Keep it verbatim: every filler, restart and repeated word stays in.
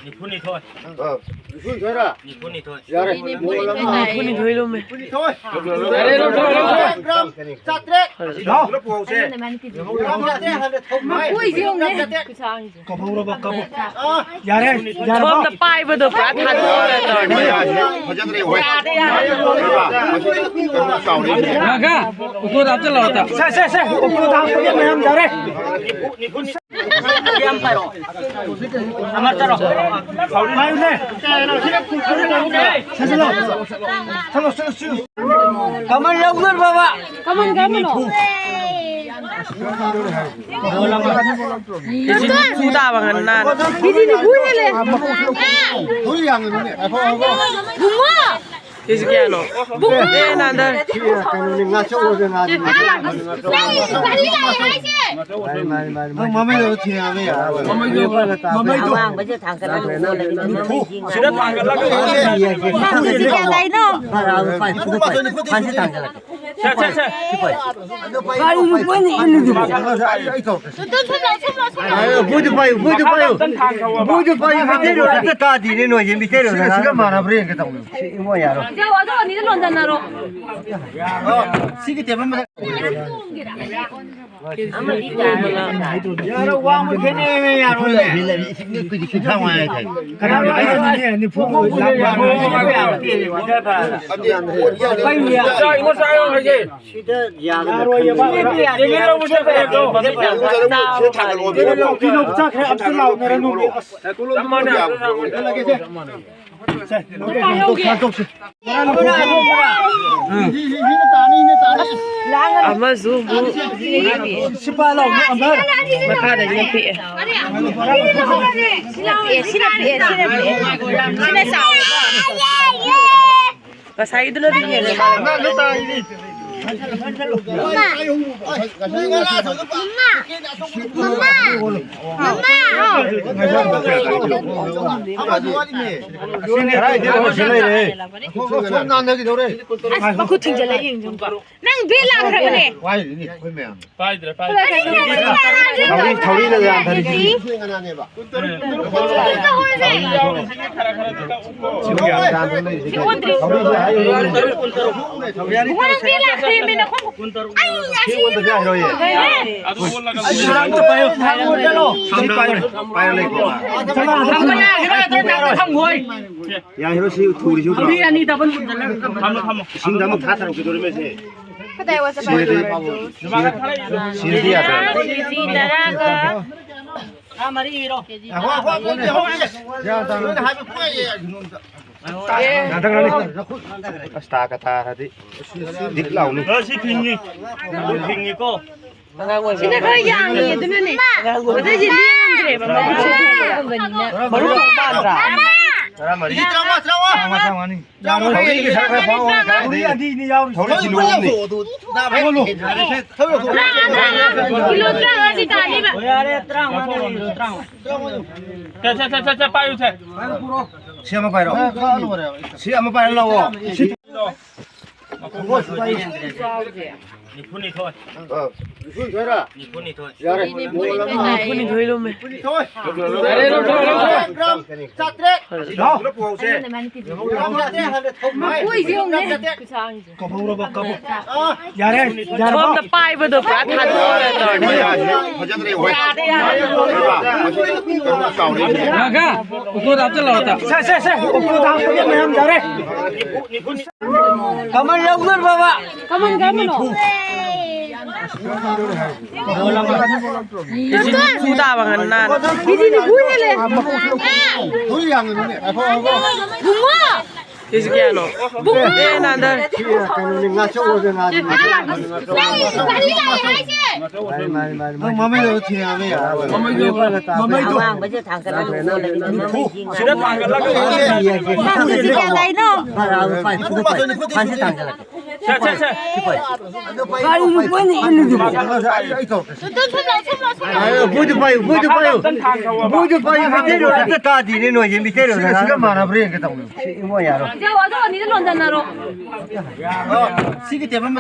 ꯅꯤꯐꯨꯅꯤꯊꯣꯏ꯫ ꯑ, ꯅꯤꯐꯨꯅꯤꯊꯣꯏꯔꯥ? ꯅꯤꯐꯨꯅꯤꯊꯣꯏ꯫ ꯌꯥꯔꯦ꯫ ꯅꯤꯐꯨꯅꯤꯊꯣꯏ ꯂꯨꯝꯃꯦ꯫ ꯅꯤꯐꯨꯅꯤꯊꯣꯏ꯫ ꯌꯥꯔꯦ, ꯂꯧꯊꯣꯛꯑꯣ, ꯂꯧꯊꯣꯛꯑꯣ꯫ ꯒ꯭ꯔꯥꯝ ꯆꯥꯇ꯭ꯔꯦꯠ꯫ ꯂꯥꯎ꯫ ꯒ꯭ꯔꯥꯝ ꯆꯥꯇ꯭ꯔꯦꯠ ꯍꯟꯗ꯭ꯔꯦꯠ ꯊꯧ ꯃꯥꯏ꯫ ꯃꯀꯣꯏꯁꯦ ꯌꯦꯡꯉꯨꯅꯦ꯫ ꯒ꯭ꯔꯥꯝ ꯆꯥꯇ꯭ꯔꯦꯠ꯫ ꯀꯐꯧꯔꯕ ꯀꯐꯧ꯫ ꯑ꯫ ꯌꯥꯔꯦ, ꯌꯥꯔꯦ꯫ ꯁꯣꯝꯗ ꯄꯥꯏꯕꯗꯣ ꯄꯨꯔꯥ ꯊꯥꯗꯣꯛꯑꯒ ꯇꯧꯔꯅꯤ꯫ ꯐꯖꯗ꯭ꯔꯦ, ꯍꯣꯏ꯫ ꯌꯥꯗꯦ, ꯌꯥꯗꯦ꯫ ꯀꯩꯅꯣ ꯆꯥꯎꯔꯦ꯫ ꯉꯥꯒ, ꯑꯣꯛꯇꯣꯗ ꯍꯥꯞꯆꯤꯜꯂꯣ ꯑꯝꯇ꯫ ꯁꯦ, ꯁꯦ, ꯁꯦ, ꯑꯣꯛꯇꯣꯗ ꯍꯥꯞꯄꯒꯤ ꯃꯌꯥꯝ ꯌꯥꯔꯦ꯫ ꯄꯥꯏꯌꯨꯅꯦ꯫ ꯁꯦ, ꯆꯠꯂꯣ꯫ ꯆꯠꯂꯣ, ꯆꯠꯂꯣ, ꯆꯠꯂꯣ꯫ ꯀꯃꯟ ꯂꯧꯗꯣꯏ ꯕꯥꯕꯥ꯫ ꯀꯃꯟ ꯀꯔꯝꯕꯅꯣ? ꯀꯦꯖꯤ ꯅꯤꯐꯨ ꯇꯥꯕ ꯉꯟꯅ꯫ ꯀꯦꯖꯤ ꯅꯤꯐꯨ ꯍꯦꯜꯂꯦ꯫ ꯕꯨꯡꯉꯣ! ꯀꯦꯖꯤ ꯀꯌꯥꯅꯣ? ꯕꯨꯡꯉꯣ! ꯑꯦ, ꯅꯥꯟꯗꯔꯦ꯫ ꯀꯩꯅꯣꯅꯤ, ꯉꯥꯆꯧꯕꯗ ꯉꯥꯗꯤ ꯉꯥꯆꯧꯕ꯫ ꯅꯪ ꯒꯥꯔꯤ ꯂꯥꯛꯑꯦ ꯍꯥꯏꯁꯦ? ꯃꯥꯅꯤ, ꯃꯥꯅꯤ, ꯃꯥꯅꯤ꯫ ꯅꯪ ꯃꯃꯩꯗꯣ ꯊꯦꯡꯉꯝꯃꯦ ꯌꯥꯔꯣꯏ꯫ ꯃꯃꯩꯗꯣ, ꯃꯃꯩꯗꯣ꯫ ꯑꯋꯥꯡꯕꯁꯦ ꯊꯥꯡꯒꯠꯂꯒ ꯅꯤꯐꯨ꯫ ꯁꯤꯗ ꯊꯥꯡꯒꯠꯂꯒ꯫ ꯀꯌꯥ ꯂꯩꯅꯣ? ꯐꯥꯟꯁꯤ ꯊꯥꯡꯒꯠꯂꯒꯦ꯫ ꯁꯦ, ꯁꯦ, ꯁꯦ꯫ ꯀꯔꯤꯅꯣ ꯃꯣꯏꯅ ꯏꯜꯂꯤꯗꯨꯕꯣ? ꯑꯩ, ꯑꯩ ꯇꯧꯔꯛꯀꯦ꯫ ꯕꯣꯏꯗꯨ ꯄꯥꯏꯌꯨ, ꯕꯣꯏꯗꯨ ꯄꯥꯏꯌꯨ꯫ ꯕꯣꯏꯗꯨ ꯄꯥꯏꯌꯨ, ꯃꯩꯇꯩꯂꯣꯟ ꯑꯝꯇ ꯇꯥꯗꯦꯅꯦ ꯅꯣꯏꯁꯦ, ꯃꯩꯇꯩꯂꯣꯟ ꯁꯤꯒ, ꯁꯤꯒ ꯃꯥꯟꯅꯕ꯭ꯔꯥ ꯌꯦꯡꯒꯦ ꯇꯧꯕꯅꯦ꯫ ꯁꯤ ꯏꯕꯨꯡꯉꯣ ꯌꯥꯔꯣꯏ꯫ ꯏꯆꯦ, ꯑꯗꯣ ꯑꯅꯤꯗꯣ ꯂꯣꯟꯗꯅꯔꯣ꯫ ꯁꯤꯒꯤ ꯇꯦꯕꯜ ꯃꯊꯛ꯫ ꯌꯥꯔꯣꯏ, ꯋꯥꯡꯕ ꯈꯦꯠꯅꯩꯌꯦ, ꯌꯥꯔꯣꯏ꯫ ꯀꯅꯥꯅꯣ ꯑꯩꯅꯅꯦ, ꯅꯤꯐꯨ꯫ ꯁꯤꯗ ꯌꯥꯔꯣꯏ꯫ ꯀꯩꯅꯣ ꯆꯥꯈ꯭ꯔꯦ, ꯑꯝꯇ ꯂꯥꯎꯅꯔꯅꯨ꯫ ꯑꯁ꯫ ꯆꯞ ꯃꯥꯟꯅꯩ꯫ ꯑꯃꯁꯨ ꯑꯃꯨꯛ ꯁꯤꯄꯥ ꯂꯥꯎꯅꯦ, ꯑꯃꯔ꯫ ꯃꯈꯥꯗꯒꯤꯅ ꯄꯤꯛꯑꯦ꯫ ꯁꯤꯅ ꯄꯤꯛꯑꯦ, ꯁꯤꯅ ꯄꯤꯛꯑꯦ, ꯁꯤꯅ ꯄꯤꯛꯑꯦ꯫ ꯁꯤꯅ ꯆꯥꯎꯋꯦꯀꯣ꯫ ꯉꯁꯥꯏꯒꯤꯗꯨꯅꯗꯤ ꯍꯦꯜꯂꯦ꯫ ꯃꯃꯥ! ꯃꯃꯥ! ꯃꯃꯥ! ꯃꯃꯥ! ꯑꯁ, ꯃꯈꯨꯠ ꯊꯤꯡꯖꯤꯜꯂ ꯌꯦꯡꯖꯧꯀꯣ꯫ ꯅꯪ ꯕꯦꯠ ꯂꯥꯛꯈ꯭ꯔꯕꯅꯦ꯫ ꯄꯥꯏꯗ꯭ꯔꯦ, ꯄꯥꯏꯗ꯭ꯔꯦ꯫ ꯑꯩ ꯕꯦꯠ ꯂꯥꯛꯈ꯭ꯔꯕꯅꯦ꯫ ꯊꯧꯔꯤ, ꯊꯧꯔꯤꯗ ꯌꯥꯟꯊꯔꯤꯁꯤ꯫ ꯁꯤ ꯑꯣꯟꯗ꯭ꯔꯤ꯫ ꯊꯧꯔꯤꯁꯦ ꯍꯥꯏꯔꯤꯅꯦ꯫ ꯏꯕꯨꯡꯉꯣ, ꯅꯪ ꯕꯦꯠ ꯂꯥꯛꯈ꯭ꯔꯦꯃꯤ, ꯅꯈꯣꯡ ꯑꯩ ꯁꯤ ꯑꯣꯟꯗꯕ ꯌꯥꯔꯣꯏꯌꯦ꯫ ꯑꯗꯨ ꯑꯣꯜꯂꯒ ꯁꯤ ꯄꯥꯏꯌꯣ, ꯄꯥꯏꯌꯣ, ꯄꯥꯏꯌꯣ ꯂꯩꯀꯣ꯫ ꯊꯝꯕ ꯌꯥꯒꯤꯔꯣꯏ, ꯑꯗꯨ ꯅꯪ ꯊꯝꯃꯣꯏ꯫ ꯌꯥꯒꯤꯔꯣꯏ, ꯁꯤ ꯊꯨꯔꯤꯁꯤ ꯎꯗ꯭ꯔꯣ? ꯊꯧꯔꯤ ꯑꯅꯤ ꯗꯕꯜ ꯄꯨꯟꯁꯤꯜꯂꯒ ꯊꯝꯃꯣ, ꯊꯝꯃꯣ꯫ ꯏꯁꯤꯡꯗ ꯑꯃꯨꯛ ꯊꯥ ꯇꯔꯨꯛ ꯀꯤꯗꯧꯔꯤꯃꯦ ꯁꯤ꯫ ꯀꯗꯥꯏ ꯋꯥ ꯆꯠꯄ? ꯁꯤꯗꯤ, ꯁꯤꯗꯤ ꯌꯥꯗ꯭ꯔꯦ꯫ ꯀꯦꯖꯤ ꯇꯔꯥꯒ ꯇꯔꯥꯃꯔꯤ ꯏꯔꯣ꯫ ꯉꯥꯏꯈꯣ, ꯉꯥꯏꯈꯣ, ꯉꯥꯏꯈꯣ, ꯉꯥꯏꯈꯣ꯫ ꯅꯣꯏꯅ ꯍꯥꯏꯕ ꯄꯨꯡ ꯌꯥ-, ꯌꯥ-, ꯌꯥ-, ꯌꯥ-, ꯌꯥ-, ꯌꯥ-, ꯌꯥ-, ꯑꯁ, ꯇꯥꯒ ꯇꯥꯔꯗꯤ ꯗꯤꯛ ꯂꯥꯎꯅꯤ꯫ ꯑ, ꯁꯤ ꯐꯤꯡꯉꯤ꯫ ꯐꯤꯡꯉꯤꯀꯣ꯫ ꯁꯤꯅ ꯈꯔ ꯌꯥꯡꯉꯤ, ꯑꯗꯨꯅꯅꯦ꯫ ꯑꯗꯩꯗꯤ ꯂꯦꯡꯗ꯭ꯔꯦꯕ, ꯃꯕꯨꯛꯁꯦ ꯄꯤꯛꯄꯅꯤꯅ꯫ ꯃꯔꯨ ꯃꯔꯨ ꯄꯥꯟꯗ꯭ꯔꯥ? ꯇꯔꯥꯃꯔꯤ꯫ ꯇꯔꯥꯃꯉꯥ, ꯇꯔꯥꯃꯉꯥ꯫ ꯊꯧꯔꯤꯒꯤ ꯁꯔꯨꯛ ꯈꯔ ꯐꯥꯎꯑꯣ, ꯀꯥꯏꯗꯩ? ꯊꯧꯔꯤ ꯑꯅꯤ, ꯑꯅꯤ ꯌꯥꯎꯔꯤ꯫ ꯊꯧꯔꯤ ꯀꯤꯂꯣ ꯑꯃꯅꯤ꯫ ꯀꯤꯂꯣ ꯇꯔꯥꯃꯉꯥ ꯇꯥꯅꯤꯕ꯫ ꯌꯥꯔꯦ, ꯇꯔꯥꯃꯉꯥ ꯂꯩꯔꯦ, ꯇꯔꯥꯃꯉꯥ꯫ ꯁꯦ, ꯁꯦ, ꯁꯦ, ꯁꯦ, ꯁꯦ, ꯄꯥꯏꯌꯨ, ꯁꯦ꯫ ꯁꯤ ꯑꯃ ꯄꯥꯏꯔꯣ꯫ ꯁꯤ ꯑꯃ ꯄꯥꯏꯔ ꯂꯥꯛꯑꯣ꯫ ꯅꯤꯐꯨꯅꯤꯊꯣꯏ꯫ ꯑ, ꯅꯤꯐꯨꯅꯤꯊꯣꯏꯔ? ꯅꯤꯐꯨꯅꯤꯊꯣꯏ꯫ ꯌꯥꯔꯦ꯫ ꯅꯤꯐꯨꯅꯤꯊꯣꯏ ꯂꯨꯝꯃꯦ꯫ ꯅꯤꯐꯨꯅꯤꯊꯣꯏ꯫ ꯌꯥꯔꯦ, ꯂꯧꯊꯣꯛꯑꯣ, ꯂꯧꯊꯣꯛꯑꯣ꯫ ꯒ꯭ꯔꯥꯝ ꯆꯥꯇ꯭ꯔꯦꯠ꯫ ꯂꯥꯎ꯫ ꯄꯨꯔꯛꯎꯁꯦ꯫ ꯒ꯭ꯔꯥꯝ ꯆꯥꯇ꯭ꯔꯦꯠ ꯍꯥꯟꯅ ꯊꯧ-, ꯃꯀꯣꯏꯁꯦ ꯌꯦꯡꯉꯨꯅꯦ꯫ ꯒ꯭ꯔꯥꯝ ꯆꯥꯇ꯭ꯔꯦꯠ꯫ ꯑ꯫ ꯌꯥꯔꯦ, ꯌꯥꯔꯦ꯫ ꯁꯣꯝꯗ ꯄꯥꯏꯕꯗꯣ ꯄꯨꯔꯥ ꯊꯥꯗꯣꯛꯑꯒ ꯇꯧꯔꯅꯤ꯫ ꯐꯖꯗ꯭ꯔꯦ, ꯍꯣꯏ꯫ ꯌꯥꯔꯦ, ꯌꯥꯔꯦ꯫ ꯆꯥꯎꯔꯦ꯫ ꯉꯥꯒ, ꯑꯣꯛꯇꯣꯗ ꯍꯥꯞꯆꯤꯜꯂꯣ ꯑꯝꯇ꯫ ꯁꯦ, ꯁꯦ, ꯁꯦ, ꯑꯣꯛꯇꯣꯗ ꯍꯥꯞꯄꯒꯤ ꯃꯌꯥꯝ ꯌꯥꯔꯦ꯫ ꯀꯃꯟ ꯂꯧꯗꯣꯏ ꯕꯕꯥ꯫ ꯀꯃꯟ ꯀꯔꯝꯕꯅꯣ? ꯀꯦꯖꯤ ꯅꯤꯐꯨ ꯇꯥꯕ ꯉꯟꯅ꯫ ꯀꯦꯖꯤ ꯅꯤꯐꯨ ꯍꯦꯜꯂꯦ꯫ ꯕꯨꯡꯉꯣ! ꯀꯦꯖꯤ ꯀꯌꯥꯅꯣ? ꯕꯨꯡꯉꯣ! ꯑꯦ, ꯅꯥꯟꯗꯔꯦ꯫ ꯅꯪ ꯒꯥꯔꯤ ꯂꯥꯛꯑꯦ ꯍꯥꯏꯁꯦ꯫ ꯃꯥꯅꯤ, ꯃꯥꯅꯤ, ꯃꯥꯅꯤ, ꯃꯥꯅꯤ꯫ ꯅꯪ ꯃꯃꯩꯗꯣ ꯊꯦꯡꯉꯝꯃꯦ ꯌꯥꯔꯣꯏ꯫ ꯃꯃꯩꯗꯣ, ꯃꯃꯩꯗꯣ꯫ ꯑꯋꯥꯡꯕꯁꯦ ꯊꯥꯡꯒꯠꯂꯒ ꯑꯣꯜꯂꯗꯤ ꯃꯃꯩ ꯌꯦꯡꯉꯒ ꯁꯤꯗ ꯊꯥꯡꯒꯠꯂꯒ ꯀꯦꯖꯤ ꯀꯌꯥ ꯇꯥꯏꯅꯣ? ꯐꯥꯔꯛꯑꯕ ꯐꯥꯏ, ꯐꯥꯏ, ꯐꯥꯏ, ꯐꯥꯏ, ꯐꯥꯏ, ꯊꯥꯡꯒꯠꯂꯒ꯫ ꯁꯦ, ꯁꯦ, ꯁꯦ꯫ ꯀꯔꯤꯅꯣ ꯃꯣꯏꯅ ꯏꯜꯂꯤꯗꯨꯕꯣ? ꯑꯩ, ꯑꯩ ꯇꯧꯔꯛꯀꯦ꯫ ꯕꯣꯏꯗꯨ ꯄꯥꯏꯌꯨ, ꯕꯣꯏꯗꯨ ꯄꯥꯏꯌꯨ꯫ ꯕꯣꯏꯗꯨ ꯄꯥꯏꯌꯨ, ꯃꯩꯇꯩꯂꯣꯟ ꯑꯝꯇ ꯇꯥꯗꯦꯅꯦ ꯅꯣꯏꯁꯦ, ꯃꯩꯇꯩꯂꯣꯟ ꯁꯤꯒ, ꯁꯤꯒ ꯃꯥꯟꯅꯕ꯭ꯔꯥ ꯌꯦꯡꯒꯦ ꯇꯧꯕꯅꯦ꯫ ꯁꯤ ꯏꯃꯣ ꯌꯥꯔꯣꯏ꯫ ꯁꯤꯒꯤ ꯇꯦꯕꯜ